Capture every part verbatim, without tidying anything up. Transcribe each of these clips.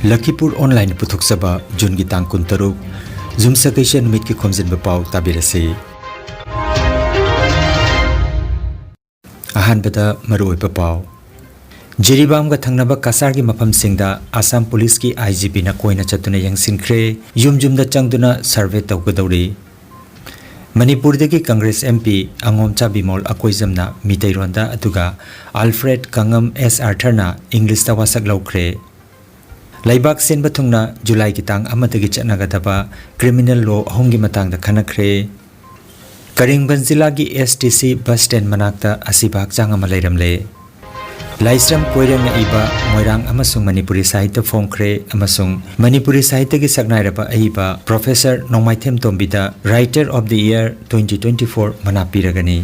ꯂꯈꯤꯄꯨꯔ online ꯄꯨꯊꯣꯛꯆꯕ ꯖꯨꯟꯒꯤ ꯇꯥꯡ ꯀꯨꯟꯇꯔꯨꯛ, ꯌꯨꯝꯁꯀꯩꯁ ꯅꯨꯃꯤꯠꯀꯤ ꯈꯣꯝꯖꯤꯟꯕ ꯄꯥꯎ ꯇꯥꯕꯤꯔꯁꯤ꯫ ꯑꯍꯥꯟꯕꯗ ꯃꯔꯨꯑꯣꯏꯕ ꯄꯥꯎ꯫ ꯖꯤꯔꯤꯕꯥꯝꯒ ꯊꯪꯅꯕ ꯀꯁꯥꯔꯒꯤ ꯃꯐꯝꯁꯤꯡꯗ ꯑꯁꯥꯝ ꯄꯨꯂꯤꯁꯀꯤ ꯑꯥꯏ ꯖꯤ ꯄꯤꯅ ꯀꯣꯏꯅ ꯆꯠꯇꯨꯅ ꯌꯦꯡꯁꯤꯟꯈ꯭ꯔꯦ꯫ ꯌꯨꯝ ꯌꯨꯝꯗ ꯆꯪꯗꯨꯅ ꯁꯔꯚꯦ ꯇꯧꯒꯗꯧꯔꯤ꯫ ꯃꯅꯤꯄꯨꯔꯗꯒꯤ ꯀꯪꯒ꯭ꯔꯦꯁ ꯑꯦꯝ ꯄꯤ ꯑꯉꯣꯝꯆꯥ ꯕꯤꯃꯣꯜ ꯑꯀꯣꯏꯖꯝꯅ ꯃꯤꯇꯩꯔꯣꯟꯗ, ꯑꯗꯨꯒ ꯑꯜꯐ꯭ꯔꯦꯗ ꯀꯉꯝ ꯑꯦꯁ ꯑꯥꯔꯊꯔꯅ ꯏꯪꯂꯤꯁꯇ ꯋꯥꯁꯛ ꯂꯧꯈ꯭ꯔꯦ꯫ ꯂꯩꯕꯥꯛ ꯁꯤꯟꯕ ꯊꯨꯡꯅ ꯖꯨꯂꯥꯏꯒꯤ ꯇꯥꯡ ꯑꯃꯗꯒꯤ ꯆꯠꯅꯒꯗꯕ ꯀ꯭ꯔꯤꯃꯤꯅꯦꯜ ꯂꯣ ꯑꯍꯨꯝꯒꯤ ꯃꯇꯥꯡꯗ ꯈꯟꯅꯈ꯭ꯔꯦ꯫ ꯀꯔꯤꯡꯒꯟꯖ ꯖꯤꯂꯥꯒꯤ ꯑꯦꯁ ꯇꯤ ꯁꯤ ꯕꯁ ꯁ꯭ꯇꯦꯟ ꯃꯅꯥꯛꯇ ꯑꯁꯤꯕ ꯍꯛꯆꯥꯡ ꯑꯃ ꯂꯩꯔꯝꯂꯦ꯫ ꯂꯥꯏꯁ꯭ꯔꯝ ꯀꯣꯏꯔꯦꯡꯅ ꯏꯕ ꯃꯣꯏꯔꯥꯡ ꯑꯃꯁꯨꯡ ꯃꯅꯤꯄꯨꯔꯤ ꯁꯥꯍꯤꯇ꯭ꯌ ꯐꯣꯡꯈ꯭ꯔꯦ, ꯑꯃꯁꯨꯡ ꯃꯅꯤꯄꯨꯔꯤ ꯁꯥꯍꯤꯇ꯭ꯌꯒꯤ ꯁꯛꯅꯥꯏꯔꯕ ꯑꯏꯕ ꯄ꯭ꯔꯣꯐꯦꯁꯔ ꯅꯣꯡꯃꯥꯏꯊꯦꯝ ꯇꯣꯝꯕꯤꯗ Writer of the Year twenty twenty four ꯃꯅꯥ ꯄꯤꯔꯒꯅꯤ꯫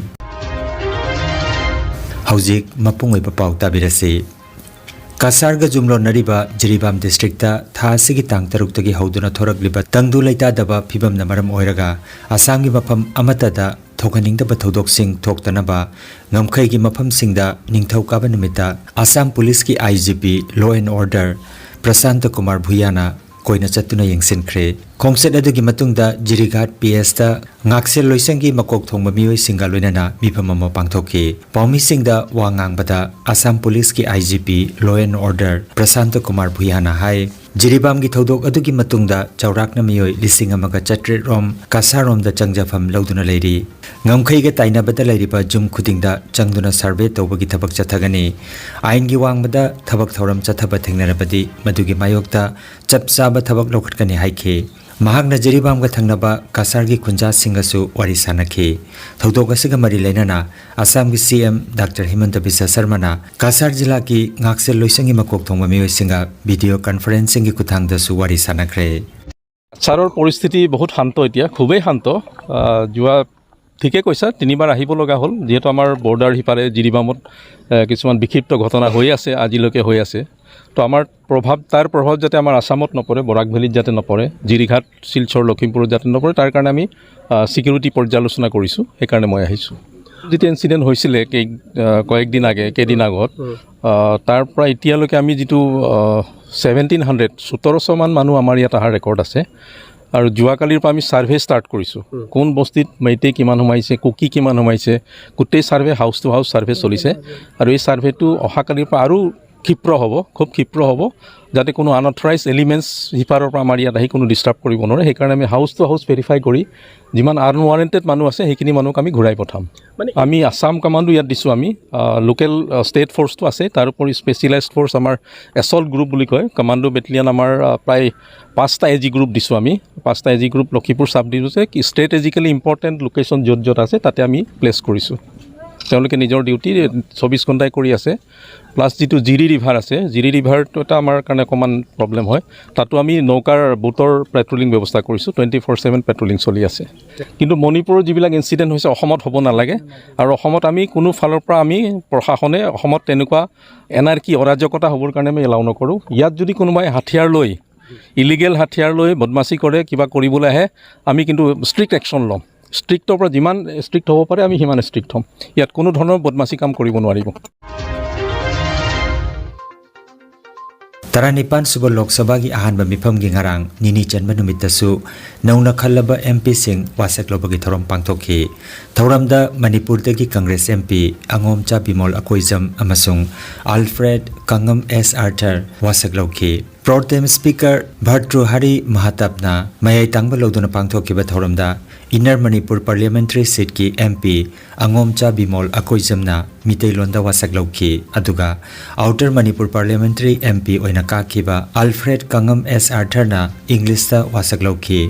ꯍꯧꯖꯤꯛ ꯃꯄꯨꯡ ꯑꯣꯏꯕ ꯄꯥꯎ ꯇꯥꯕꯤꯔꯁꯤ꯫ ꯀꯁꯥꯔꯒ ꯌꯨꯝꯂꯣꯟꯅꯔꯤꯕ ꯖꯤꯔꯤꯕꯥꯝ ꯗꯤꯁꯇ꯭ꯔꯤꯛꯇ ꯊꯥ ꯑꯁꯤꯒꯤ ꯇꯥꯡ ꯇꯔꯨꯛꯇꯒꯤ ꯍꯧꯗꯨꯅ ꯊꯣꯔꯛꯂꯤꯕ ꯇꯪꯗꯨ ꯂꯩꯇꯥꯗꯕ ꯐꯤꯕꯝꯅ ꯃꯔꯝ ꯑꯣꯏꯔꯒ ꯑꯁꯥꯝꯒꯤ ꯃꯐꯝ ꯑꯃꯠꯇꯗ ꯊꯣꯛꯍꯟꯅꯤꯡꯗꯕ ꯊꯧꯗꯣꯛꯁꯤꯡ ꯊꯣꯛꯇꯅꯕ ꯉꯝꯈꯩꯒꯤ ꯃꯐꯝꯁꯤꯡꯗ ꯅꯤꯡꯊꯧꯀꯥꯕ ꯅꯨꯃꯤꯠꯇ ꯑꯁꯥꯝ ꯄꯨꯂꯤꯁꯀꯤ I G P Law and Order Prashant Kumar ꯚꯨꯌꯥꯅ ꯀꯣꯏꯅ ꯆꯠꯇꯨꯅ ꯌꯦꯡꯁꯤꯟꯈ꯭ꯔꯦ꯫ ꯈꯣꯡꯆꯠ ꯑꯗꯨꯒꯤ ꯃꯇꯨꯡꯗ ꯖꯤꯔꯤꯘꯥꯠ ꯄꯤ ꯑꯦꯁꯇ ꯉꯥꯛꯁꯦꯜ ꯂꯣꯏꯁꯪꯒꯤ ꯃꯀꯣꯛ ꯊꯣꯡꯕ ꯃꯤꯑꯣꯏꯁꯤꯡꯒ ꯂꯣꯏꯅꯅ ꯃꯤꯐꯝ ꯑꯃ ꯄꯥꯡꯊꯣꯛꯈꯤ꯫ ꯄꯥꯎꯃꯤꯁꯤꯡꯗ ꯋꯥ ꯉꯥꯡꯕꯗ ꯑꯁꯥꯝ ꯄꯨꯂꯤꯁꯀꯤ I G P Law and Order Prashant Kumar ꯚꯨꯌꯥꯅ ꯍꯥꯏ, ꯖꯤꯔꯤꯕꯥꯝꯒꯤ ꯊꯧꯗꯣꯛ ꯑꯗꯨꯒꯤ ꯃꯇꯨꯡꯗ ꯆꯥꯎꯔꯥꯛꯅ ꯃꯤꯑꯣꯏ ꯂꯤꯁꯤꯡ ꯑꯃꯒ ꯆꯥꯇ꯭ꯔꯦꯠ ꯔꯣꯝ ꯀꯁꯥꯔꯣꯝꯗ ꯆꯪꯖꯐꯝ ꯂꯧꯗꯨꯅ ꯂꯩꯔꯤ꯫ ꯉꯝꯈꯩꯒ ꯇꯥꯏꯅꯕꯗ ꯂꯩꯔꯤꯕ ꯌꯨꯝ ꯈꯨꯗꯤꯡꯗ ꯆꯪꯗꯨꯅ ꯁꯔꯚꯦ ꯇꯧꯕꯒꯤ ꯊꯕꯛ ꯆꯠꯊꯒꯅꯤ꯫ ꯑꯥꯏꯟꯒꯤ ꯋꯥꯡꯃꯗ ꯊꯕꯛ ꯊꯧꯔꯝ ꯆꯠꯊꯕ ꯊꯦꯡꯅꯔꯕꯗꯤ ꯃꯗꯨꯒꯤ ꯃꯥꯌꯣꯛꯇ ꯆꯞ ꯆꯥꯕ ꯊꯕꯛ ꯂꯧꯈꯠꯀꯅꯤ ꯍꯥꯏꯈꯤ꯫ ꯃꯍꯥꯛꯅ ꯖꯤꯔꯤꯕꯥꯝꯒ ꯊꯪꯅꯕ ꯀꯁꯥꯔꯒꯤ ꯈꯨꯟꯖꯥꯁꯤꯡꯒꯁꯨ ꯋꯥꯔꯤ ꯁꯥꯅꯈꯤ꯫ ꯊꯧꯗꯣꯛ ꯑꯁꯤꯒ ꯃꯔꯤ ꯂꯩꯅꯅ ꯑꯁꯥꯝꯒꯤ ꯁꯤ ꯑꯦꯝ ꯗꯥꯛꯇꯔ ꯍꯤꯃꯟꯇ ꯕꯤꯁ꯭ꯋ ꯁꯔꯃꯅ ꯀꯁꯥꯔ ꯖꯤꯂꯥꯒꯤ ꯉꯥꯛꯁꯦꯜ ꯂꯣꯏꯁꯪꯒꯤ ꯃꯀꯣꯛ ꯊꯣꯡꯕ ꯃꯤꯑꯣꯏꯁꯤꯡꯒ ꯚꯤꯗꯤꯑꯣ ꯀꯟꯐꯔꯦꯟꯁꯤꯡꯒꯤ ꯈꯨꯠꯊꯥꯡꯗꯁꯨ ꯋꯥꯔꯤ ꯁꯥꯅꯈ꯭ꯔꯦ꯫ ছাৰৰ পৰিস্থিতি বহুত শান্ত এতিয়া, খুবেই শান্ত। আহ, যোৱা ঠিকে কৈছা, তিনিবাৰ আহিব লগা হ'ল, যিহেতু আমাৰ বৰ্ডাৰ সিপাৰে জিৰিবামত আহ, কিছুমান বিক্ষিপ্ত ঘটনা হৈ আছে, আজিলৈকে হৈ আছে। তো আমাৰ প্ৰভাৱ, তাৰ প্ৰভাৱ যাতে আমাৰ আছামত নপৰে, বৰাক ভেলীত যাতে নপৰে, জিৰিঘাট, শিলচৰ, লখিমপুৰত যাতে নপৰে, তাৰ কাৰণে আমি ছিকিউৰিটি পৰ্যালোচনা কৰিছোঁ। সেইকাৰণে মই আহিছোঁ। যিটো ইনচিডেণ্ট হৈছিলে কেই আহ, কয়েকদিন আগে, কেইদিন আগত, আহ, তাৰ পৰা এতিয়ালৈকে আমি যিটো আহ, ছেভেণ্টিন হাণ্ড্ৰেড, সোতৰশমান মানুহ আমাৰ ইয়াত অহাৰ ৰেকৰ্ড আছে। আৰু যোৱাকালিৰ পৰা আমি ছাৰ্ভে ষ্টাৰ্ট কৰিছোঁ। কোন বস্তিত মেইটেই কিমান সোমাইছে, কুকি কিমান সোমাইছে, গোটেই survey house to house survey চলিছে। আৰু এই ছাৰ্ভেটো অহাকালিৰ পৰা আৰু ক্ষিপ্ৰ হ'ব, খুব ক্ষিপ্ৰ হ'ব, যাতে কোনো আনঅথৰাইজ এলিমেণ্টছ সিপাৰৰ পৰা আমাৰ ইয়াত আহি কোনো ডিষ্টাৰ্ব কৰিব নোৱাৰে। সেইকাৰণে আমি হাউচ টু হাউচ ভেৰিফাই কৰি যিমান আনৱাৰেণ্টেড মানুহ আছে, সেইখিনি মানুহক আমি ঘূৰাই পঠাম। আমি আছাম কমাণ্ডো ইয়াত দিছোঁ। আমি লোকেল ষ্টেট ফ'ৰ্চটো আছে, তাৰ উপৰি স্পেচিয়েলাইজড ফ'ৰ্চ, আমাৰ এছল্ট গ্ৰুপ বুলি কয়, কমাণ্ডো বেটেলিয়ন আমাৰ প্ৰায় পাঁচটা এ জি গ্ৰুপ দিছোঁ আমি। পাঁচটা এ জি গ্ৰুপ লখিমপুৰ ছাব ডিভিজনত ষ্ট্ৰেটেজিকেলি ইম্পৰ্টেণ্ট লোকেশ্যন য'ত য'ত আছে, তাতে আমি প্লেচ কৰিছোঁ। তেওঁলোকে নিজৰ ডিউটি চৌবিছ ঘণ্টাই কৰি আছে। প্লাছ যিটো জিৰি ৰিভাৰ আছে, জিৰি ৰিভাৰটো এটা আমাৰ কাৰণে অকণমান প্ৰব্লেম হয়। তাতো আমি নৌকাৰ, বোটৰ পেট্ৰলিং ব্যৱস্থা কৰিছোঁ। টুৱেণ্টি ফ'ৰ ছেভেন পেট্ৰলিং চলি আছে। কিন্তু মণিপুৰৰ যিবিলাক ইনচিডেণ্ট হৈছে, অসমত হ'ব নালাগে। আৰু অসমত আমি কোনো ফালৰ পৰা, আমি প্ৰশাসনে অসমত তেনেকুৱা এনাৰ্কি, অৰাজকতা হ'বৰ কাৰণে আমি এলাউ নকৰোঁ। ইয়াত যদি কোনোবাই হাথিয়াৰ লৈ, ইলিগেল হাথিয়াৰ লৈ বদমাচি কৰে, কিবা কৰিবলৈ আহে, আমি কিন্তু ষ্ট্ৰিক্ট একশ্যন ল'ম। ষ্ট্ৰিক্টৰ পৰা যিমান ষ্ট্ৰিক্ট হ'ব পাৰে, আমি সিমান ষ্ট্ৰিক্ট হ'ম। ইয়াত কোনো ধৰণৰ বদমাচি কাম কৰিব নোৱাৰিব। ꯇꯔꯥꯅꯤꯄꯥꯟ ꯁꯨꯕ ꯂꯣꯛ ꯁꯚꯥꯒꯤ ꯑꯍꯥꯟꯕ ꯃꯤꯐꯝꯒꯤ ꯉꯔꯥꯡ ꯅꯤꯅꯤ ꯆꯟꯕ ꯅꯨꯃꯤꯠꯇꯁꯨ ꯅꯧꯅ ꯈꯜꯂꯕ ꯑꯦꯝ ꯄꯤꯁꯤꯡ ꯋꯥꯁꯛ ꯂꯧꯕꯒꯤ ꯊꯧꯔꯝ ꯄꯥꯡꯊꯣꯛꯈꯤ꯫ ꯊꯧꯔꯝꯗ ꯃꯅꯤꯄꯨꯔꯗꯒꯤ ꯀꯪꯒ꯭ꯔꯦꯁ ꯑꯦꯝ ꯄꯤ ꯑꯉꯣꯝꯆꯥ ꯕꯤꯃꯣꯜ ꯑꯀꯣꯏꯖꯝ ꯑꯃꯁꯨꯡ ꯑꯜꯐ꯭ꯔꯦꯗ ꯀꯉꯝ ꯑꯦꯁ ꯑꯥꯔꯊꯔ ꯋꯥꯁꯛ ꯂꯧꯈꯤ꯫ ꯄ꯭ꯔꯣꯇꯦꯝ ꯁ꯭ꯄꯤꯀꯔ ꯚꯔꯇ꯭ꯔꯨꯍꯔꯤ ꯃꯍꯥꯇꯕꯅ ꯃꯌꯥꯏ ꯇꯥꯡꯕ ꯂꯧꯗꯨꯅ ꯄꯥꯡꯊꯣꯛꯈꯤꯕ ꯊꯧꯔꯝꯗ ꯏꯟꯅꯔ ꯃꯅꯤꯄꯨꯔ ꯄꯥꯔꯂꯤꯌꯥꯃꯦꯟꯇꯔꯤ ꯁꯤꯠꯀꯤ ꯑꯦꯝ ꯄꯤ ꯑꯉꯣꯝꯆꯥ ꯕꯤꯃꯣꯜ ꯑꯀꯣꯏꯖꯝꯅ ꯃꯤꯇꯩꯂꯣꯟꯗ ꯋꯥꯁꯛ ꯂꯧꯈꯤ꯫ ꯑꯗꯨꯒ outer Manipur parliamentary M P ꯑꯣꯏꯅ ꯀꯥꯈꯤꯕ ꯑꯜꯐ꯭ꯔꯦꯗ ꯀꯉꯝ ꯑꯦꯁ ꯑꯥꯔꯊꯔꯅ ꯏꯪꯂꯤꯁꯇ ꯋꯥꯁꯛ ꯂꯧꯈꯤ꯫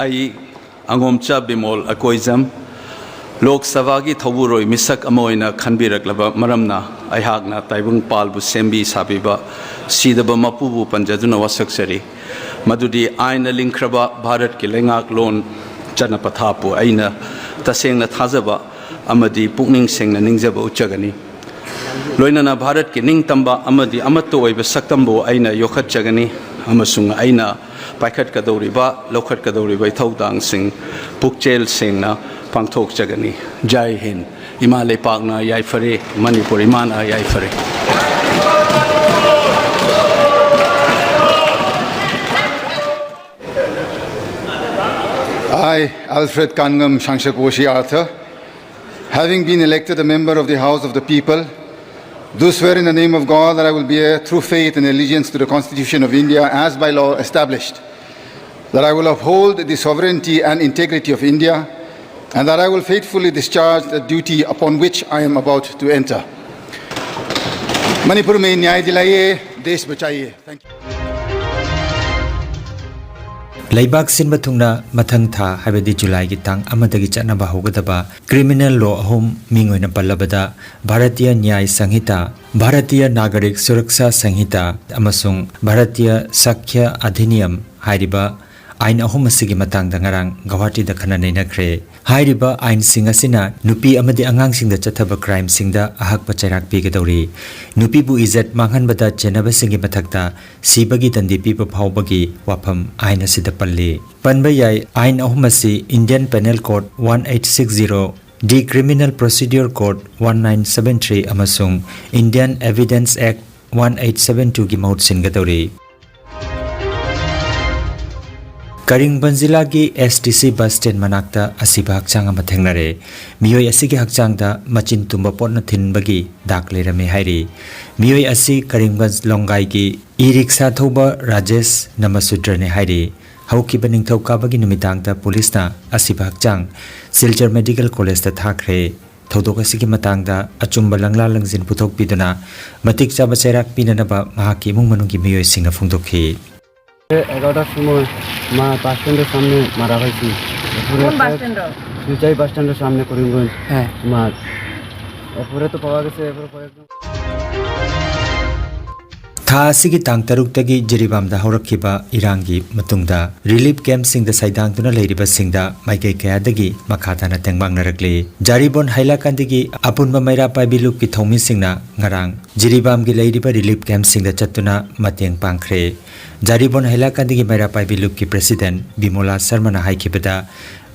ꯑꯩ ꯑꯉꯣꯝꯆꯥ ꯕꯤꯃꯣꯜ ꯑꯀꯣꯏꯖꯝ ꯂꯣꯛ ꯁꯚꯥꯒꯤ ꯊꯧꯕꯨꯔꯣꯏ ꯃꯤꯁꯛ ꯑꯃ ꯑꯣꯏꯅ ꯈꯟꯕꯤꯔꯛꯂꯕ ꯃꯔꯝꯅ, ꯑꯩꯍꯥꯛꯅ ꯇꯥꯏꯕꯪꯄꯥꯜꯕꯨ ꯁꯦꯝꯕꯤ ꯁꯥꯕꯤꯕ ꯁꯤꯗꯕ ꯃꯄꯨꯕꯨ ꯄꯟꯖꯗꯨꯅ ꯋꯥꯁꯛꯆꯔꯤ꯫ ꯃꯗꯨꯗꯤ ꯑꯥꯏꯟꯅ ꯂꯤꯡꯈ꯭ꯔꯕ ꯚꯥꯔꯠꯀꯤ ꯂꯩꯉꯥꯛꯂꯣꯟ ꯆꯠꯅ ꯄꯊꯥꯞꯄꯨ ꯑꯩꯅ ꯇꯁꯦꯡꯅ ꯊꯥꯖꯕ ꯑꯃꯗꯤ ꯄꯨꯛꯅꯤꯡ ꯁꯦꯡꯅ ꯅꯤꯡꯖꯕ ꯎꯠꯆꯒꯅꯤ꯫ ꯂꯣꯏꯅꯅ ꯚꯥꯔꯠꯀꯤ ꯅꯤꯡꯇꯝꯕ ꯑꯃꯗꯤ ꯑꯃꯠꯇ ꯑꯣꯏꯕ ꯁꯛꯇꯝꯕꯨ ꯑꯩꯅ ꯌꯣꯛꯈꯠꯆꯒꯅꯤ ꯑꯃꯁꯨꯡ ꯑꯩꯅ ꯄꯥꯏꯈꯠꯀꯗꯧꯔꯤꯕ, ꯂꯧꯈꯠꯀꯗꯧꯔꯤꯕ ꯏꯊꯧꯗꯥꯡꯁꯤꯡ ꯄꯨꯛꯆꯦꯜ ꯁꯦꯡꯅ ꯄꯥꯡꯊꯣꯛꯆꯒꯅꯤ꯫ ꯖꯥꯏ ꯍꯤꯟꯗ꯫ ꯏꯃꯥ ꯂꯩꯄꯥꯛꯅ ꯌꯥꯏꯐꯔꯦ, ꯃꯅꯤꯄꯨꯔ ꯏꯃꯥꯅ ꯌꯥꯏꯐꯔꯦ꯫ I, Alfred Kanngam Sangshak Woshi Arthur, having been elected a member of the House of the People, do swear in the name of God that I will bear true faith and allegiance to the Constitution of India as by law established, that I will uphold the sovereignty and integrity of India, and that I will faithfully discharge the duty upon which I am about to enter. Manipur में न्याय दिलाइए, देश बचाइए। Thank you. ꯂꯩꯕꯥꯛ ꯁꯤꯟꯕ ꯊꯨꯡꯅ ꯃꯊꯪ ꯊꯥ, ꯍꯥꯏꯕꯗꯤ ꯖꯨꯂꯥꯏꯒꯤ ꯇꯥꯡ ꯑꯃꯗꯒꯤ ꯆꯠꯅꯕ ꯍꯧꯒꯗꯕ criminal law ꯑꯍꯨꯝ, ꯃꯤꯡ ꯑꯣꯏꯅ ꯄꯜꯂꯕꯗ ꯚꯥꯔꯇꯤꯌ ꯅ꯭ꯌꯥꯌ ꯁꯪꯍꯤꯇꯥ, ꯚꯥꯔꯇꯤꯌ ꯅꯥꯒꯔꯤꯛ ꯁꯨꯔꯛꯁꯥ ꯁꯪꯍꯤꯇꯥ ꯑꯃꯁꯨꯡ ꯚꯥꯔꯇꯤꯌ ꯁꯥꯈ꯭ꯌ ꯑꯙꯤꯅꯤꯌꯝ ꯍꯥꯏꯔꯤꯕ ꯑꯥꯏꯟ ꯑꯍꯨꯝ ꯑꯁꯤꯒꯤ ꯃꯇꯥꯡꯗ ꯉꯔꯥꯡ ꯒꯧꯍꯥꯇꯤꯗ ꯈꯟꯅ ꯅꯩꯅꯈ꯭ꯔꯦ꯫ ꯍꯥꯏꯔꯤꯕ ꯑꯥꯏꯟꯁꯤꯡ ꯑꯁꯤꯅ ꯅꯨꯄꯤ ꯑꯃꯗꯤ ꯑꯉꯥꯡꯁꯤꯡꯗ ꯆꯠꯊꯕ crimeꯁꯤꯡꯗ ꯑꯍꯛꯄ ꯆꯩꯔꯥꯛ ꯄꯤꯒꯗꯧꯔꯤ꯫ ꯅꯨꯄꯤꯕꯨ ꯏꯖꯠ ꯃꯥꯡꯍꯟꯕꯗ ꯆꯦꯟꯅꯕꯁꯤꯡꯒꯤ ꯃꯊꯛꯇ ꯁꯤꯕꯒꯤ ꯗꯟꯗꯤ ꯄꯤꯕ ꯐꯥꯎꯕꯒꯤ ꯋꯥꯐꯝ ꯑꯥꯏꯟ ꯑꯁꯤꯗ ꯄꯜꯂꯤ꯫ ꯄꯟꯕ ꯌꯥꯏ, ꯑꯥꯏꯟ ꯑꯍꯨꯝ ꯑꯁꯤ Indian Penal Code one eight six zero, the Criminal Procedure Code one nine seven three ꯑꯃꯁꯨꯡ Indian Evidence Act one eight seven twoꯒꯤ ꯃꯍꯨꯠ ꯁꯤꯟꯒꯗꯧꯔꯤ꯫ ꯀꯔꯤꯝꯒꯟꯖ ꯖꯤꯂꯥꯒꯤ STC bus stand ꯃꯅꯥꯛꯇ ꯑꯁꯤꯕ ꯍꯛꯆꯥꯡ ꯑꯃ ꯊꯦꯡꯅꯔꯦ꯫ ꯃꯤꯑꯣꯏ ꯑꯁꯤꯒꯤ ꯍꯛꯆꯥꯡꯗ ꯃꯆꯤꯟ ꯇꯨꯝꯕ ꯄꯣꯠꯅ ꯊꯤꯟꯕꯒꯤ ꯗꯥꯛ ꯂꯩꯔꯝꯃꯤ ꯍꯥꯏꯔꯤ꯫ ꯃꯤꯑꯣꯏ ꯑꯁꯤ ꯀꯔꯤꯝꯒꯟꯖ ꯂꯣꯡꯒꯥꯏꯒꯤ ꯏ ꯔꯤꯛꯁꯥ ꯊꯧꯕ ꯔꯥꯖꯦꯁ ꯅꯃꯁꯨꯗ꯭ꯔꯅꯤ ꯍꯥꯏꯔꯤ꯫ ꯍꯧꯈꯤꯕ ꯅꯤꯡꯊꯧꯀꯥꯕꯒꯤ ꯅꯨꯃꯤꯗꯥꯡꯗ ꯄꯨꯂꯤꯁꯅ ꯑꯁꯤꯕ ꯍꯛꯆꯥꯡ ꯁꯤꯜꯆꯔ ꯃꯦꯗꯤꯀꯦꯜ ꯀꯣꯂꯦꯖꯇ ꯊꯥꯈ꯭ꯔꯦ꯫ ꯊꯧꯗꯣꯛ ꯑꯁꯤꯒꯤ ꯃꯇꯥꯡꯗ ꯑꯆꯨꯝꯕ ꯂꯪꯂꯥ ꯂꯪꯖꯤꯟ ꯄꯨꯊꯣꯛꯄꯤꯗꯨꯅ ꯃꯇꯤꯛ ꯆꯥꯕ ꯆꯩꯔꯥꯛ ꯄꯤꯅꯅꯕ ꯃꯍꯥꯛꯀꯤ ꯏꯃꯨꯡ ꯃꯅꯨꯡꯒꯤ ꯃꯤꯑꯣꯏꯁꯤꯡꯅ ꯐꯣꯡꯗꯣꯛꯈꯤ꯫ এগারোটার সময় মা বাস স্ট্যান্ডের সামনে মারা হয়েছি। কোন বাস স্ট্যান্ড? শিলচর বাস স্ট্যান্ডের সামনে করিমগঞ্জ। হ্যাঁ। মা এরপরে তো পাওয়া গেছে, এরপরে কয়েকজন ꯊꯥ ꯑꯁꯤꯒꯤ ꯇꯥꯡ ꯇꯔꯨꯛꯇꯒꯤ ꯖꯤꯔꯤꯕꯥꯝꯗ ꯍꯧꯔꯛꯈꯤꯕ ꯏꯔꯥꯡꯒꯤ ꯃꯇꯨꯡꯗ relief campꯁꯤꯡꯗ ꯁꯩꯗꯥꯡꯗꯨꯅ ꯂꯩꯔꯤꯕꯁꯤꯡꯗ ꯃꯥꯏꯀꯩ ꯀꯌꯥꯗꯒꯤ ꯃꯈꯥ ꯇꯥꯅ ꯇꯦꯡꯕꯥꯡꯅꯔꯛꯂꯤ꯫ ꯖꯥꯔꯤꯕꯣꯟ ꯍꯥꯏꯂꯥꯀꯥꯟꯗꯒꯤ ꯑꯄꯨꯟꯕ ꯃꯩꯔꯥ ꯄꯥꯏꯕꯤ ꯂꯨꯞꯀꯤ ꯊꯧꯃꯤꯁꯤꯡꯅ ꯉꯔꯥꯡ ꯖꯤꯔꯤꯕꯥꯝꯒꯤ ꯂꯩꯔꯤꯕ relief campꯁꯤꯡꯗ ꯆꯠꯇꯨꯅ ꯃꯇꯦꯡ ꯄꯥꯡꯈ꯭ꯔꯦ꯫ ꯖꯥꯔꯤꯕꯣꯟ ꯍꯥꯏꯂꯥꯀꯥꯟꯗꯒꯤ ꯃꯩꯔꯥ ꯄꯥꯏꯕꯤ ꯂꯨꯞꯀꯤ president ꯕꯤꯃꯣꯂꯥ ꯁꯔꯃꯅ ꯍꯥꯏꯈꯤꯕꯗ,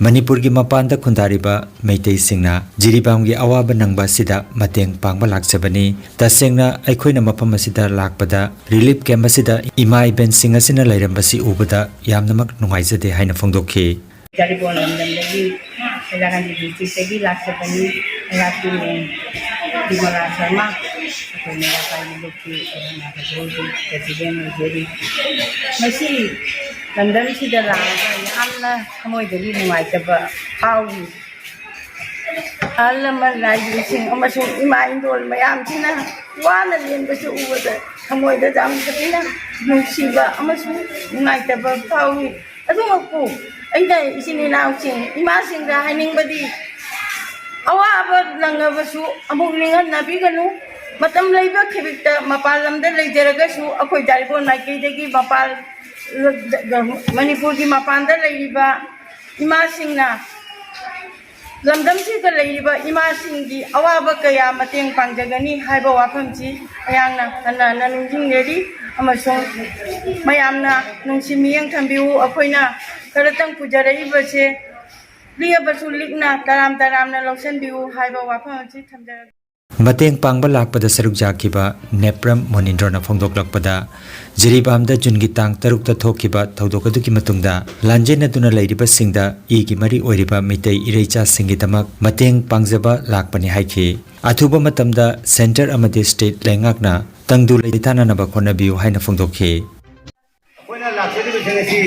ꯃꯅꯤꯄꯨꯔꯒꯤ ꯃꯄꯥꯟꯗ ꯈꯨꯟꯗꯥꯔꯤꯕ ꯃꯩꯇꯩꯁꯤꯡꯅ ꯖꯤꯔꯤꯕꯥꯝꯒꯤ ꯑꯋꯥꯕ ꯅꯪꯕ ꯑꯁꯤꯗ ꯃꯇꯦꯡ ꯄꯥꯡꯕ ꯂꯥꯛꯆꯕꯅꯤ꯫ ꯇꯁꯦꯡꯅ ꯑꯩꯈꯣꯏꯅ ꯃꯐꯝ ꯑꯁꯤꯗ ꯂꯥꯛꯄꯗ relief camp ꯑꯁꯤꯗ ꯏꯃꯥ ꯏꯕꯦꯟꯁꯤꯡ ꯑꯁꯤꯅ ꯂꯩꯔꯝꯕꯁꯤ ꯎꯕꯗ ꯌꯥꯝꯅꯃꯛ ꯅꯨꯡꯉꯥꯏꯖꯗꯦ ꯍꯥꯏꯅ ꯐꯣꯡꯗꯣꯛꯈꯤ꯫ ꯌꯥꯔꯤꯄꯣꯛ ꯂꯝꯗꯝꯗꯒꯤ, ꯍꯥꯏꯂꯥꯀꯥꯟꯗꯤ ꯗꯤꯁꯇ꯭ꯔꯤꯛꯇꯒꯤ ꯂꯥꯛꯆꯕꯅꯤ꯫ ꯑꯩꯍꯥꯛꯀꯤ ꯃꯤꯡ ꯕꯤꯃꯂꯥ ꯁꯔꯃ, ꯑꯩꯈꯣꯏ ꯃꯩꯔꯥ ꯄꯥꯏꯕꯤ ꯂꯨꯞꯀꯤ ꯑꯣꯏꯔꯝꯂꯥꯕꯁꯨ ꯍꯧꯖꯤꯛ ꯄ꯭ꯔꯦꯁꯤꯗꯦꯟ ꯑꯣꯏꯖꯔꯤ꯫ ꯉꯁꯤ ꯂꯝꯗꯝꯁꯤꯗ ꯂꯥꯛꯑꯒ ꯌꯥꯝꯅ ꯊꯃꯣꯏꯗꯒꯤ ꯅꯨꯡꯉꯥꯏꯇꯕ ꯐꯥꯎꯏ꯫ ꯑꯍꯜ ꯂꯃꯟ, ꯂꯥꯏꯕꯤꯁꯤꯡ ꯑꯃꯁꯨꯡ ꯏꯃꯥ ꯏꯟꯗꯣꯜ ꯃꯌꯥꯝꯁꯤꯅ ꯋꯥꯅ ꯂꯦꯟꯕꯁꯨ ꯎꯕꯗ ꯊꯃꯣꯏꯗ ꯌꯥꯝ ꯊꯤꯅ ꯅꯨꯡꯁꯤꯕ ꯑꯃꯁꯨꯡ ꯅꯨꯡꯉꯥꯏꯇꯕ ꯐꯥꯎꯏ꯫ ꯑꯗꯨꯃꯛꯄꯨ ꯑꯩꯅ ꯏꯆꯤꯟ ꯏꯅꯥꯎꯁꯤꯡ, ꯏꯃꯥꯁꯤꯡꯗ ꯍꯥꯏꯅꯤꯡꯕꯗꯤ, ꯑꯋꯥꯕ ꯅꯪꯉꯕꯁꯨ ꯑꯃꯨꯛ ꯅꯤꯡꯍꯟꯅꯕꯤꯒꯅꯨ꯫ ꯃꯇꯝ ꯂꯩꯕ ꯈꯤꯕꯤꯛꯇ ꯃꯄꯥꯟ ꯂꯝꯗ ꯂꯩꯖꯔꯒꯁꯨ ꯑꯩꯈꯣꯏ ꯌꯥꯔꯤꯄꯣꯛ ꯃꯥꯏꯀꯩꯗꯒꯤ ꯃꯄꯥꯟ, ꯃꯅꯤꯄꯨꯔꯒꯤ ꯃꯄꯥꯟꯗ ꯂꯩꯔꯤꯕ ꯏꯃꯥꯁꯤꯡꯅ ꯂꯝꯗꯝꯁꯤꯗ ꯂꯩꯔꯤꯕ ꯏꯃꯥꯁꯤꯡꯒꯤ ꯑꯋꯥꯕ ꯀꯌꯥ ꯃꯇꯦꯡ ꯄꯥꯡꯖꯒꯅꯤ ꯍꯥꯏꯕ ꯋꯥꯐꯝꯁꯤ ꯑꯩꯍꯥꯛꯅ ꯍꯟꯅ ꯍꯟꯅ ꯅꯤꯡꯁꯤꯡꯖꯔꯤ꯫ ꯑꯃꯁꯨꯡ ꯃꯌꯥꯝꯅ ꯅꯨꯡꯁꯤ ꯃꯤꯠꯌꯦꯡ ꯊꯝꯕꯤꯌꯨ꯫ ꯑꯩꯈꯣꯏꯅ ꯈꯔꯇꯪ ꯄꯨꯖꯔꯛꯏꯕꯁꯦ ꯂꯤꯛꯑꯕꯁꯨ ꯂꯤꯛꯅ ꯇꯔꯥꯝ ꯇꯔꯥꯝꯅ ꯂꯧꯁꯤꯟꯕꯤꯌꯨ ꯍꯥꯏꯕ ꯋꯥꯐꯝ ꯑꯁꯤ ꯊꯝꯖꯔꯒꯦ꯫ ꯃꯇꯦꯡ ꯄꯥꯡꯕ ꯂꯥꯛꯄꯗ ꯁꯔꯨꯛ ꯌꯥꯈꯤꯕ ꯅꯦꯄ꯭ꯔꯝ ꯃꯣꯅꯤꯟꯗ꯭ꯔꯣꯅ ꯐꯣꯡꯗꯣꯛꯂꯛꯄꯗ, ꯖꯤꯔꯤꯕꯥꯝꯗ ꯖꯨꯟꯒꯤ ꯇꯥꯡ ꯇꯔꯨꯛꯇ ꯊꯣꯛꯈꯤꯕ ꯊꯧꯗꯣꯛ ꯑꯗꯨꯒꯤ ꯃꯇꯨꯡꯗ ꯂꯥꯟꯖꯦꯟꯅꯗꯨꯅ ꯂꯩꯔꯤꯕꯁꯤꯡꯗ ꯏꯒꯤ ꯃꯔꯤ ꯑꯣꯏꯔꯤꯕ ꯃꯤꯇꯩ ꯏꯔꯩꯆꯥꯁꯤꯡꯒꯤꯗꯃꯛ ꯃꯇꯦꯡ ꯄꯥꯡꯖꯕ ꯂꯥꯛꯄꯅꯤ ꯍꯥꯏꯈꯤ꯫ ꯑꯊꯨꯕ ꯃꯇꯝꯗ ꯁꯦꯟꯇꯔ ꯑꯃꯗꯤ ꯁ꯭ꯇꯦꯠ ꯂꯩꯉꯥꯛꯅ ꯇꯪꯗꯨ ꯂꯩꯇꯥꯅꯅꯕ ꯍꯣꯠꯅꯕꯤꯌꯨ ꯍꯥꯏꯅ ꯐꯣꯡꯗꯣꯛꯈꯤ꯫ ꯑꯩꯈꯣꯏꯅ ꯂꯥꯛꯆꯔꯤꯕꯁꯤꯡ ꯑꯁꯤ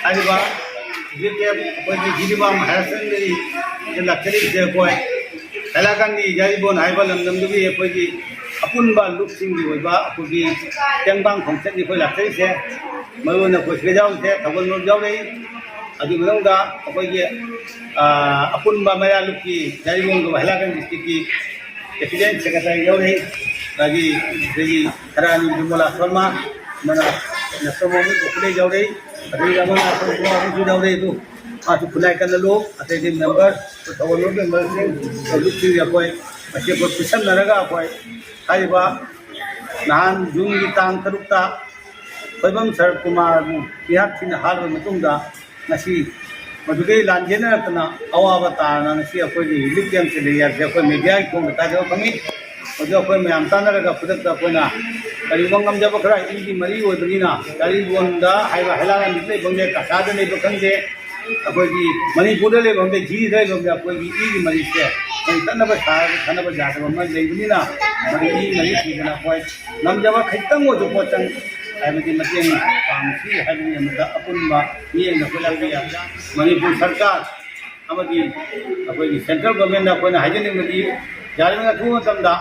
ꯍꯥꯏꯔꯤꯕ ꯍꯧꯖꯤꯛꯇꯤ ꯑꯩꯈꯣꯏꯒꯤ ꯖꯤꯔꯤꯕꯥꯝ ꯍꯥꯌꯔ ꯁꯦꯀꯦꯟꯗꯔꯤꯗ ꯂꯥꯛꯆꯔꯤꯕꯁꯦ ꯑꯩꯈꯣꯏ ꯍꯥꯏꯂꯥꯀꯥꯟꯗꯤ ꯌꯥꯏꯔꯤꯄꯣꯛ ꯍꯥꯏꯕ ꯂꯝꯗꯝꯗꯨꯒꯤ ꯑꯩꯈꯣꯏꯒꯤ ꯑꯄꯨꯟꯕ ꯂꯨꯞꯁꯤꯡꯒꯤ ꯑꯣꯏꯕ ꯑꯩꯈꯣꯏꯒꯤ ꯇꯦꯡꯕꯥꯡ ꯈꯣꯡꯆꯠꯅꯤ ꯑꯩꯈꯣꯏ ꯂꯥꯛꯆꯔꯤꯁꯦ꯫ ꯃꯔꯨꯑꯣꯏꯅ ꯑꯩꯈꯣꯏ ꯁꯤꯗ ꯌꯥꯎꯔꯤꯁꯦ ꯊꯧꯒꯜ ꯃꯔꯨꯞ ꯌꯥꯎꯔꯛꯏ꯫ ꯑꯗꯨꯒꯤ ꯃꯅꯨꯡꯗ ꯑꯩꯈꯣꯏꯒꯤ, ꯑ, ꯑꯄꯨꯟꯕ ꯃꯩꯔꯥ ꯂꯨꯞꯀꯤ ꯌꯥꯏꯔꯤꯄꯣꯛ ꯍꯥꯏꯂꯥꯀꯥꯟꯗꯤ ꯗꯤꯁꯇ꯭ꯔꯤꯛꯀꯤ ꯄ꯭ꯔꯦꯁꯤꯗꯦꯟ ꯁꯦꯀ꯭ꯔꯦꯇꯔꯤ ꯌꯥꯎꯔꯛꯏ꯫ ꯑꯗꯒꯤ ꯑꯩꯈꯣꯏꯒꯤ ꯈꯔ ꯑꯅꯤ ꯕꯤꯃꯣꯂꯥ ꯁꯔꯃ, ꯑꯃꯅ ꯅꯦꯄ꯭ꯔꯝ ꯃꯣꯅꯤꯟꯗ꯭ꯔꯣ ꯌꯥꯎꯔꯛꯏ꯫ ꯑꯗꯒꯤ ꯑꯃꯅ ꯑꯩꯈꯣꯏ ꯒꯣꯋꯥ ꯑꯃꯁꯨ ꯌꯥꯎꯔꯛꯏ꯫ ꯑꯗꯨ ꯃꯥꯁꯨ ꯈꯨꯟꯅꯥꯏ ꯀꯟꯅ ꯂꯨꯞ, ꯑꯇꯩꯗꯤ ꯃꯦꯝꯕꯔ, ꯊꯧꯒꯜ ꯂꯨꯞ ꯃꯦꯝꯕꯔꯁꯤꯡ, ꯂꯨꯞꯁꯤꯡ ꯑꯩꯈꯣꯏ ꯃꯁꯤ ꯑꯩꯈꯣꯏ ꯄꯨꯟꯁꯤꯟꯅꯔꯒ ꯑꯩꯈꯣꯏ ꯍꯥꯏꯔꯤꯕ ꯅꯍꯥꯟ ꯖꯨꯟꯒꯤ ꯇꯥꯡ ꯇꯔꯨꯛꯇ ꯈꯣꯏꯕꯝ ꯁꯔꯠ ꯀꯨꯃꯥꯔꯕꯨ ꯃꯤꯍꯥꯠ ꯊꯤꯅ ꯍꯥꯠꯂꯕ ꯃꯇꯨꯡꯗ ꯉꯁꯤ ꯃꯗꯨꯗꯒꯤ ꯂꯥꯟꯖꯦꯟꯅꯔꯛꯇꯅ ꯑꯋꯥꯕ ꯇꯥꯔꯅ ꯉꯁꯤ ꯑꯩꯈꯣꯏꯒꯤ ꯔꯤꯂꯤꯐ ꯀꯦꯝꯞꯁꯤꯗ ꯂꯩ ꯍꯥꯏꯕꯁꯦ ꯑꯩꯈꯣꯏ ꯃꯦꯗꯤꯌꯥꯒꯤ ꯊꯣꯡꯗ ꯇꯥꯖꯕ ꯐꯪꯉꯤ꯫ ꯃꯗꯨ ꯑꯩꯈꯣꯏ ꯃꯌꯥꯝ ꯇꯥꯟꯅꯔꯒ ꯈꯨꯗꯛꯇ ꯑꯩꯈꯣꯏꯅ ꯀꯔꯤꯒꯨꯝꯕ ꯉꯝꯖꯕ ꯈꯔ ꯏꯒꯤ ꯃꯔꯤ ꯑꯣꯏꯕꯅꯤꯅ ꯌꯥꯏꯔꯤꯄꯣꯛꯗ ꯍꯥꯏꯕ ꯍꯩꯂꯥꯡꯒꯝꯗ ꯂꯩꯕ ꯈꯪꯗꯦ, ꯀꯁꯥꯗ ꯂꯩꯕ ꯈꯪꯗꯦ, ꯑꯩꯈꯣꯏꯒꯤ ꯃꯅꯤꯄꯨꯔꯗ ꯂꯩꯕ ꯑꯃꯗꯤ ꯙꯤꯔꯤꯗ ꯂꯩꯕ ꯑꯃꯗꯤ ꯑꯩꯈꯣꯏꯒꯤ ꯏꯒꯤ ꯃꯔꯤꯁꯦ ꯑꯩꯈꯣꯏ ꯇꯠꯅꯕ ꯁꯥꯔꯒ ꯊꯥꯅꯕ ꯌꯥꯗꯕ ꯑꯃ ꯂꯩꯕꯅꯤꯅ, ꯃꯗꯨ ꯏ ꯃꯔꯤ ꯊꯤꯗꯅ ꯑꯩꯈꯣꯏ ꯉꯝꯖꯕ ꯈꯤꯇꯪ ꯑꯣꯏꯔꯁꯨ ꯄꯣꯠꯆꯪ ꯍꯥꯏꯕꯗꯤ ꯃꯇꯦꯡ ꯄꯥꯡꯁꯤ ꯍꯥꯏꯕꯒꯤ ꯑꯃꯗ ꯑꯄꯨꯟꯕ ꯃꯤꯠꯌꯦꯡꯗ ꯑꯩꯈꯣꯏ ꯂꯥꯛꯄ ꯌꯥꯏ꯫ ꯃꯅꯤꯄꯨꯔ ꯁꯔꯀꯥꯔ ꯑꯃꯗꯤ ꯑꯩꯈꯣꯏꯒꯤ central government ꯇ ꯑꯩꯈꯣꯏꯅ ꯍꯥꯏꯖꯅꯤꯡꯕꯗꯤ, ꯌꯥꯔꯤꯕ ꯑꯊꯨꯕ ꯃꯇꯝꯗ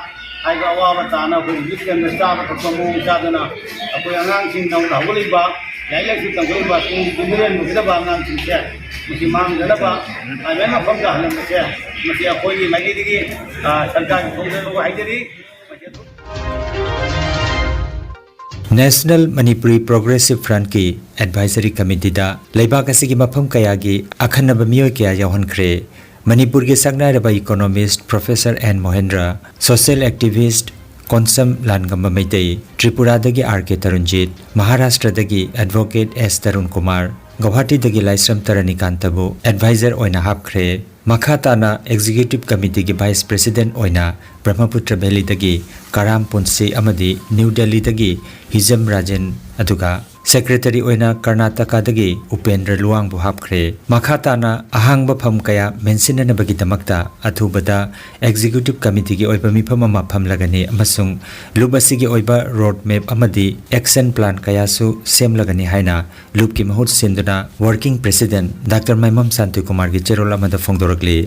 ꯍꯥꯏꯕ ꯑꯋꯥꯕ ꯇꯥꯅ ꯑꯩꯈꯣꯏ relief camp ꯇ ꯆꯥꯕ ꯊꯛꯄ ꯃꯑꯣꯡ ꯆꯥꯗꯅ ꯑꯩꯈꯣꯏ ꯑꯉꯥꯡꯁꯤꯡ ꯅꯧꯅ ꯍꯧꯒꯠꯂꯛꯏꯕ ꯂꯥꯏꯔꯤꯛ ꯂꯥꯏꯁꯨ ꯇꯝꯒꯗꯧꯔꯤꯕ ꯇꯨꯡꯒꯤ ꯌꯨꯝꯕꯤꯔꯦꯟ ꯑꯣꯏꯒꯗꯕ ꯑꯉꯥꯡꯁꯤꯡꯁꯦ ꯃꯁꯤ ꯃꯥꯡꯗꯅꯕ ꯑꯗꯨꯃꯥꯏꯅ ꯃꯐꯝꯗ ꯍꯜꯍꯟꯕꯁꯦ ꯃꯁꯤ ꯑꯩꯈꯣꯏꯒꯤ ꯃꯥꯏꯀꯩꯗꯒꯤ, ꯑ, ꯁꯔꯀꯥꯔꯒꯤ ꯊꯣꯡꯖꯅꯕ ꯍꯥꯏꯖꯔꯤ꯫ National Manipuri Progressive Front ꯀꯤ Advisory Committee ꯗ ꯂꯩꯕꯥꯛ ꯑꯁꯤꯒꯤ ꯃꯐꯝ ꯀꯌꯥꯒꯤ ꯑꯈꯟꯅꯕ ꯃꯤꯑꯣꯏ ꯀꯌꯥ ꯌꯥꯎꯍꯟꯈ꯭ꯔꯦ꯫ ꯃꯅꯤꯄꯨꯔꯒꯤ ꯁꯛꯅꯥꯏꯔꯕ economist Professor N Mohendra, social activist Konsam Langamba Meitei, ꯇ꯭ꯔꯤꯄꯨꯔꯥꯗꯒꯤ ꯑꯥꯔ ꯀꯦ ꯇꯔꯨꯟꯖꯤꯠ, ꯃꯍꯥꯔꯥꯁꯇ꯭ꯔꯗꯒꯤ advocate ꯑꯦꯁ ꯇꯔꯨꯟ ꯀꯨꯃꯥꯔ, ꯒꯧꯍꯥꯇꯤꯗꯒꯤ ꯂꯥꯏꯁ꯭ꯔꯝ ꯇꯔꯥꯅꯤꯀꯥꯟꯇꯕꯨ advisor ꯑꯣꯏꯅ ꯍꯥꯞꯈ꯭ꯔꯦ꯫ ꯃꯈꯥ ꯇꯥꯅ Executive Committee ꯒꯤ Vice President ꯑꯣꯏꯅ ꯕ꯭ꯔꯍꯃꯄꯨꯇ꯭ꯔ ꯚꯦꯂꯤꯗꯒꯤ ꯀꯔꯥꯝ ꯄꯨꯟꯁꯤ ꯑꯃꯗꯤ ꯅ꯭ꯌꯨ ꯗꯦꯜꯂꯤꯗꯒꯤ ꯍꯤꯖꯝ ꯔꯥꯖꯦꯟ, ꯑꯗꯨꯒ Secretary ꯑꯣꯏꯅ ꯀꯔꯅꯥꯇꯀꯥꯗꯒꯤ ꯎꯄꯦꯟꯗ꯭ꯔ ꯂꯨꯋꯥꯡꯕꯨ ꯍꯥꯞꯈ꯭ꯔꯦ꯫ ꯃꯈꯥ ꯇꯥꯅ ꯑꯍꯥꯡꯕ ꯐꯝ ꯀꯌꯥ ꯃꯦꯟꯁꯤꯟꯅꯅꯕꯒꯤꯗꯃꯛꯇ ꯑꯊꯨꯕꯗ Executive Committee ꯒꯤ ꯑꯣꯏꯕ ꯃꯤꯐꯝ ꯑꯃ ꯐꯝꯂꯒꯅꯤ ꯑꯃꯁꯨꯡ ꯂꯨꯞ ꯑꯁꯤꯒꯤ ꯑꯣꯏꯕ road map ꯑꯃꯗꯤ action plan ꯀꯌꯥꯁꯨ ꯁꯦꯝꯂꯒꯅꯤ ꯍꯥꯏꯅ ꯂꯨꯞꯀꯤ ꯃꯍꯨꯠ ꯁꯤꯟꯗꯨꯅ Working President ꯗꯥꯛꯇꯔ ꯃꯥꯏꯃꯝ ꯁꯥꯟꯇꯤꯀꯨꯃꯥꯔꯒꯤ ꯆꯦꯔꯣꯜ ꯑꯃꯗ ꯐꯣꯡꯗꯣꯔꯛꯂꯤ꯫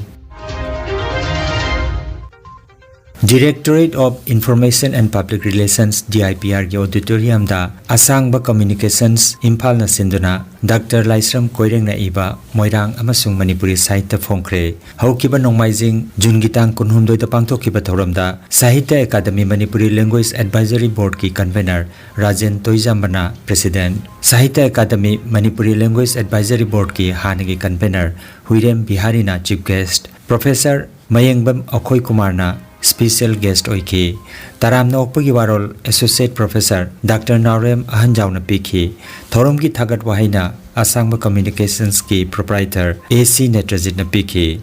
Directorate of Information and Public Relations, D I P R ꯒꯤ auditorium ꯗ ꯑꯁꯥꯡꯕ Communications ꯏꯝꯐꯥꯜꯅ ꯁꯤꯟꯗꯨꯅ ꯗꯥꯛꯇꯔ ꯂꯥꯏꯁ꯭ꯔꯝ ꯀꯣꯏꯔꯦꯡꯅ ꯏꯕ ꯃꯣꯏꯔꯥꯡ ꯑꯃꯁꯨꯡ ꯃꯅꯤꯄꯨꯔꯤ ꯁꯥꯍꯤꯇ꯭ꯌ ꯐꯣꯡꯈ꯭ꯔꯦ꯫ ꯍꯧꯈꯤꯕ ꯅꯣꯡꯃꯥꯏꯖꯤꯡ, ꯖꯨꯟꯒꯤ ꯇꯥꯡ ꯀꯨꯟꯍꯨꯝꯗꯣꯏꯗ ꯄꯥꯡꯊꯣꯛꯈꯤꯕ ꯊꯧꯔꯝꯗ Sahitya academy Manipuri Language Advisory Board ꯀꯤ convener ꯔꯥꯖꯦꯟ ꯇꯣꯏꯖꯥꯝꯕꯅ President, Sahitya academy Manipuri Language Advisory Board ꯀꯤ ꯍꯥꯟꯅꯒꯤ convener ꯍꯨꯏꯔꯦꯝ ꯕꯤꯍꯥꯔꯤꯅ Chief Guest, Professor ꯃꯌꯦꯡꯕꯝ ꯑꯈꯣꯏ ꯀꯨꯃꯥꯔꯅ Special Guest ꯑꯣꯏꯈꯤ꯫ ꯇꯔꯥꯝꯅ ꯑꯣꯛꯄꯒꯤ ꯋꯥꯔꯣꯜ Associate Professor ꯗꯥꯛꯇꯔ ꯅꯥꯎꯔꯦꯝ ꯑꯍꯟꯖꯥꯎꯅ ꯄꯤꯈꯤ꯫ ꯊꯧꯔꯝꯒꯤ ꯊꯥꯒꯠ ꯋꯥꯍꯩꯅ ꯑꯁꯥꯡꯕ Communications ꯀꯤ Proprietor ꯑꯦ ꯁꯤ ꯅꯦꯇ꯭ꯔꯖꯤꯠꯅ ꯄꯤꯈꯤ꯫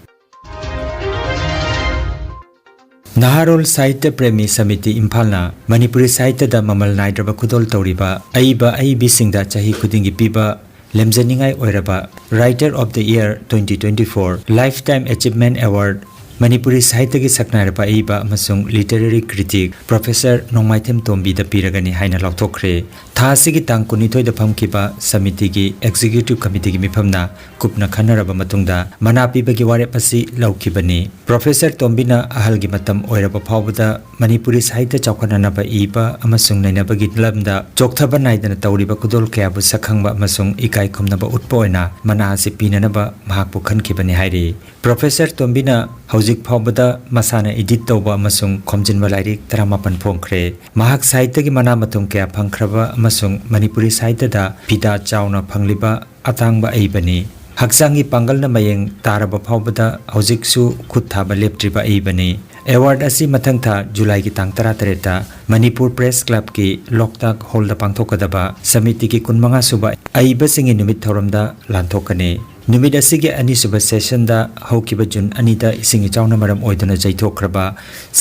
ꯅꯍꯥꯔꯣꯜ ꯁꯥꯍꯤꯇ꯭ꯌ ꯄ꯭ꯔꯦꯃꯤ ꯁꯃꯤꯇꯤ ꯏꯝꯐꯥꯜꯅ ꯃꯅꯤꯄꯨꯔꯤ ꯁꯥꯍꯤꯇ꯭ꯌꯗ ꯃꯃꯜ ꯅꯥꯏꯗ꯭ꯔꯕ ꯈꯨꯗꯣꯜ ꯇꯧꯔꯤꯕ ꯑꯏꯕ ꯑꯏꯕꯤꯁꯤꯡꯗ ꯆꯍꯤ ꯈꯨꯗꯤꯡꯒꯤ ꯄꯤꯕ ꯂꯦꯝꯖꯅꯤꯡꯉꯥꯏ ꯑꯣꯏꯔꯕ Writer of the Year twenty twenty-four Lifetime Achievement Award Manipuri ꯁꯥꯍꯤꯇ꯭ꯌꯒꯤ ꯁꯛꯅꯥꯏꯔꯕ ꯑꯏꯕ ꯑꯃꯁꯨꯡ literary critic Professor ꯅꯣꯡꯃꯥꯏꯊꯦꯝ ꯇꯣꯝꯕꯤꯗ ꯄꯤꯔꯒꯅꯤ ꯍꯥꯏꯅ ꯂꯥꯎꯊꯣꯛꯈ꯭ꯔꯦ꯫ ꯊꯥ ꯑꯁꯤꯒꯤ ꯇꯥꯡ ꯀꯨꯟꯅꯤꯊꯣꯏꯗ ꯐꯝꯈꯤꯕ ꯁꯃꯤꯇꯤꯒꯤ Executive Committeeꯒꯤ ꯃꯤꯐꯝꯅ ꯀꯨꯞꯅ ꯈꯟꯅꯔꯕ ꯃꯇꯨꯡꯗ ꯃꯅꯥ ꯄꯤꯕꯒꯤ ꯋꯥꯔꯦꯞ ꯑꯁꯤ ꯂꯧꯈꯤꯕꯅꯤ꯫ Professor ꯇꯣꯝꯕꯤꯅ ꯑꯍꯜꯒꯤ ꯃꯇꯝ ꯑꯣꯏꯔꯕ ꯐꯥꯎꯕꯗ ꯃꯅꯤꯄꯨꯔꯤ ꯁꯥꯍꯤꯇ꯭ꯌ ꯆꯥꯎꯈꯠꯅꯅꯕ ꯏꯕ ꯑꯃꯁꯨꯡ ꯅꯩꯅꯕꯒꯤ ꯂꯝꯗ ꯆꯣꯛꯊꯕ ꯅꯥꯏꯗꯅ ꯇꯧꯔꯤꯕ ꯈꯨꯗꯣꯜ ꯀꯌꯥꯕꯨ ꯁꯛꯈꯪꯕ ꯑꯃꯁꯨꯡ ꯏꯀꯥꯏ ꯈꯨꯝꯅꯕ ꯎꯠꯄ ꯑꯣꯏꯅ ꯃꯅꯥ ꯑꯁꯤ ꯄꯤꯅꯅꯕ ꯃꯍꯥꯛꯄꯨ ꯈꯟꯈꯤꯕꯅꯤ ꯍꯥꯏꯔꯤ꯫ Professor ꯇꯣꯝꯕꯤꯅ ꯍꯧꯖꯤꯛ ꯐꯥꯎꯕꯗ ꯃꯁꯥꯅ edit ꯇꯧꯕ ꯑꯃꯁꯨꯡ ꯈꯣꯝꯖꯤꯟꯕ ꯂꯥꯏꯔꯤꯛ ꯇꯔꯥꯃꯥꯄꯟ ꯐꯣꯡꯈ꯭ꯔꯦ꯫ ꯃꯍꯥꯛ ꯁꯥꯍꯤꯇ꯭ꯌꯒꯤ ꯃꯅꯥ ꯃꯊꯨꯝ ꯀꯌꯥ ꯐꯪꯈ꯭ꯔꯕ ꯑꯃꯁꯨꯡ ꯃꯅꯤꯄꯨꯔꯤ ꯁꯥꯍꯤꯇ꯭ꯌꯗ ꯐꯤꯗꯥ ꯆꯥꯎꯅ ꯐꯪꯂꯤꯕ ꯑꯇꯥꯡꯕ ꯑꯏꯕꯅꯤ꯫ ꯍꯛꯆꯥꯡꯒꯤ ꯄꯥꯡꯒꯜꯅ ꯃꯌꯦꯡ ꯇꯥꯔꯕ ꯐꯥꯎꯕꯗ ꯍꯧꯖꯤꯛꯁꯨ ꯈꯨꯠ ꯊꯥꯕ ꯂꯦꯞꯇ꯭ꯔꯤꯕ ꯑꯏꯕꯅꯤ꯫ Award ꯑꯁꯤ ꯃꯊꯪ ꯊꯥ ꯖꯨꯂꯥꯏꯒꯤ ꯇꯥꯡ ꯇꯔꯥꯇꯔꯦꯠꯇ ꯃꯅꯤꯄꯨꯔ Press Clubꯀꯤ ꯂꯣꯛꯇꯥꯛ ꯍꯣꯜꯗ ꯄꯥꯡꯊꯣꯛꯀꯗꯕ ꯁꯃꯤꯇꯤꯒꯤ ꯀꯨꯟꯃꯉꯥ ꯁꯨꯕ ꯑꯏꯕꯁꯤꯡꯒꯤ ꯅꯨꯃꯤꯠ ꯊꯧꯔꯝꯗ ꯂꯥꯟꯊꯣꯛꯀꯅꯤ꯫ ꯅꯨꯃꯤꯠ ꯑꯁꯤꯒꯤ ꯑꯅꯤꯁꯨꯕ sessionꯗ ꯍꯧꯈꯤꯕ ꯖꯨꯟ ꯑꯅꯤꯗ ꯏꯁꯤꯡ ꯏꯆꯥꯎꯅ ꯃꯔꯝ ꯑꯣꯏꯗꯨꯅ ꯆꯩꯊꯣꯛꯈ꯭ꯔꯕ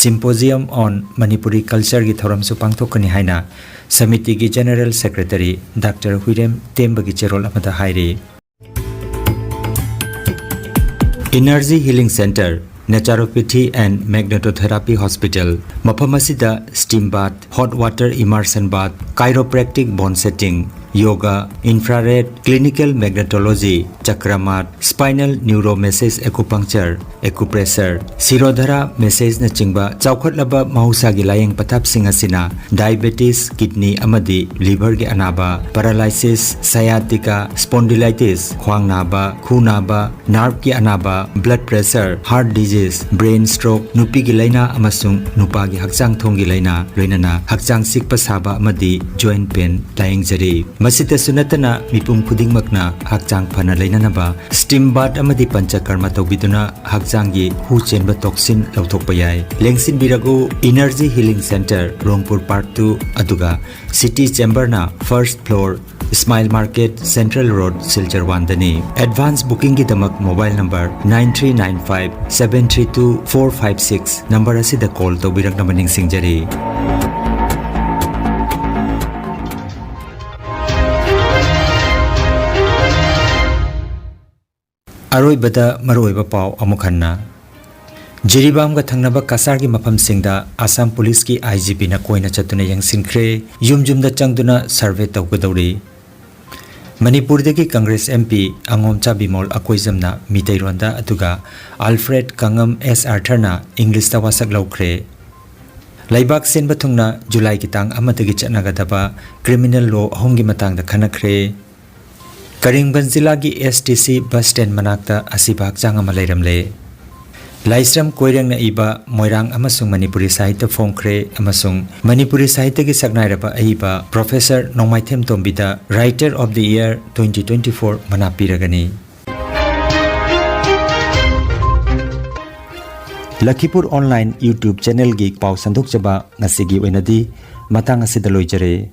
Symposium on Manipuri Cultureꯒꯤ ꯊꯧꯔꯝꯁꯨ ꯄꯥꯡꯊꯣꯛꯀꯅꯤ ꯍꯥꯏꯅ ꯁꯃꯤꯇꯤꯒꯤ General Secretary Doctor ꯍꯨꯏꯔꯦꯝ ꯇꯦꯝꯕꯒꯤ ꯆꯦꯔꯣꯜ ꯑꯃꯗ ꯍꯥꯏꯔꯤ꯫ Energy Healing Center, Naturopathy and Magnetotherapy Hospital, ꯃꯐꯝ ꯑꯁꯤꯗ steam bath, hot water immersion bath, chiropractic bone setting, yoga, infrared, clinical magnetology, ꯆꯀ꯭ꯔꯃꯥꯠ, spinal neuromassage acupuncture, acupressure, ꯁꯤꯔꯣꯙꯔꯥ massageꯅꯆꯤꯡꯕ ꯆꯥꯎꯈꯠꯂꯕ ꯃꯍꯧꯁꯥꯒꯤ ꯂꯥꯌꯦꯡ ꯄꯊꯥꯞꯁꯤꯡ ꯑꯁꯤꯅ diabetes, kidney ꯑꯃꯗꯤ liverꯒꯤ ꯑꯅꯥꯕ, paralysis, sciatica, spondylitis, ꯈ꯭ꯋꯥꯡ ꯅꯥꯕ, ꯈꯨ ꯅꯥꯕ, nerveꯀꯤ ꯑꯅꯥꯕ, blood pressure, heart disease, brain stroke, ꯅꯨꯄꯤꯒꯤ ꯂꯥꯏꯅꯥ ꯑꯃꯁꯨꯡ ꯅꯨꯄꯥꯒꯤ ꯍꯛꯆꯥꯡ ꯊꯣꯡꯒꯤ ꯂꯥꯏꯅꯥ, ꯂꯣꯏꯅꯅ ꯍꯛꯆꯥꯡ ꯆꯤꯛꯄ ꯁꯥꯕ ꯑꯃꯗꯤ joint pain ꯂꯥꯌꯦꯡꯖꯔꯤ꯫ ꯃꯁꯤꯇꯁꯨ ꯅꯠꯇꯅ ꯃꯤꯄꯨꯝ ꯈꯨꯗꯤꯡꯃꯛꯅ ꯍꯛꯆꯥꯡ ꯐꯅ ꯂꯩꯅꯅꯕ steam bath ꯑꯃꯗꯤ ꯄꯟꯆꯀꯔꯃ ꯇꯧꯕꯤꯗꯨꯅ ꯍꯛꯆꯥꯡꯒꯤ ꯍꯨ ꯆꯦꯟꯕ toxin ꯂꯧꯊꯣꯛꯄ ꯌꯥꯏ꯫ ꯂꯦꯡꯁꯤꯟꯕꯤꯔꯛꯎ, Energy Healing Center, ꯔꯣꯡꯄꯨꯔ Park two, ꯑꯗꯨꯒ City Chamberꯅ first floor, Smile Market, Central Road, Silchar one ꯗꯅꯤ꯫ Advance bookingꯒꯤꯗꯃꯛ mobile number nine three nine five seven three two four five six number ꯑꯁꯤꯗ call ꯇꯧꯕꯤꯔꯛꯅꯕ ꯅꯤꯡꯁꯤꯡꯖꯔꯤ꯫ ꯑꯔꯣꯏꯕꯗ ꯃꯔꯨꯑꯣꯏꯕ ꯄꯥꯎ ꯑꯃꯨꯛ ꯍꯟꯅ꯫ ꯖꯤꯔꯤꯕꯥꯝꯒ ꯊꯪꯅꯕ ꯀꯁꯥꯔꯒꯤ ꯃꯐꯝꯁꯤꯡꯗ ꯑꯁꯥꯝ ꯄꯨꯂꯤꯁꯀꯤ ꯑꯥꯏ ꯖꯤ ꯄꯤꯅ ꯀꯣꯏꯅ ꯆꯠꯇꯨꯅ ꯌꯦꯡꯁꯤꯟꯈ꯭ꯔꯦ꯫ ꯌꯨꯝ ꯌꯨꯝꯗ ꯆꯪꯗꯨꯅ ꯁꯔꯚꯦ ꯇꯧꯒꯗꯧꯔꯤ꯫ ꯃꯅꯤꯄꯨꯔꯗꯒꯤ ꯀꯪꯒ꯭ꯔꯦꯁ ꯑꯦꯝ ꯄꯤ ꯑꯉꯣꯝꯆꯥ ꯕꯤꯃꯣꯜ ꯑꯀꯣꯏꯖꯝꯅ ꯃꯤꯇꯩꯔꯣꯟꯗ, ꯑꯗꯨꯒ ꯑꯜꯐ꯭ꯔꯦꯗ ꯀꯉꯝ ꯑꯦꯁ ꯑꯥꯔꯊꯔꯅ ꯏꯪꯂꯤꯁꯇ ꯋꯥꯁꯛ ꯂꯧꯈ꯭ꯔꯦ꯫ ꯂꯩꯕꯥꯛ ꯁꯤꯟꯕ ꯊꯨꯡꯅ ꯖꯨꯂꯥꯏꯒꯤ ꯇꯥꯡ ꯑꯃꯗꯒꯤ ꯆꯠꯅꯒꯗꯕ ꯀ꯭ꯔꯤꯃꯤꯅꯦꯜ ꯂꯣ ꯑꯍꯨꯝꯒꯤ ꯃꯇꯥꯡꯗ ꯈꯟꯅꯈ꯭ꯔꯦ꯫ ꯀꯔꯤꯝꯒꯟꯖ ꯖꯤꯂꯥꯒꯤ ꯑꯦꯁ ꯇꯤ ꯁꯤ ꯕꯁ ꯁ꯭ꯇꯦꯟ ꯃꯅꯥꯛꯇ ꯑꯁꯤꯕ ꯍꯛꯆꯥꯡ ꯑꯃ ꯂꯩꯔꯝꯂꯦ꯫ ꯂꯥꯏꯁ꯭ꯔꯝ ꯀꯣꯏꯔꯦꯡꯅ ꯏꯕ ꯃꯣꯏꯔꯥꯡ ꯑꯃꯁꯨꯡ ꯃꯅꯤꯄꯨꯔꯤ ꯁꯥꯍꯤꯇ꯭ꯌ ꯐꯣꯡꯈ꯭ꯔꯦ, ꯑꯃꯁꯨꯡ ꯃꯅꯤꯄꯨꯔꯤ ꯁꯥꯍꯤꯇ꯭ꯌꯒꯤ ꯁꯛꯅꯥꯏꯔꯕ ꯑꯏꯕ ꯄ꯭ꯔꯣꯐꯦꯁꯔ ꯅꯣꯡꯃꯥꯏꯊꯦꯝ ꯇꯣꯝꯕꯤꯗ Writer of the Year twenty twenty-four ꯃꯅꯥ ꯄꯤꯔꯒꯅꯤ꯫ ꯂꯈꯤꯄꯨꯔ ꯑꯣꯟꯂꯥꯏꯟ YouTube ꯆꯦꯅꯦꯜꯒꯤ ꯄꯥꯎ ꯁꯟꯗꯣꯛꯆꯕ ꯉꯁꯤꯒꯤ ꯑꯣꯏꯅꯗꯤ ꯃꯇꯥꯡ ꯑꯁꯤꯗ ꯂꯣꯏꯖꯔꯦ꯫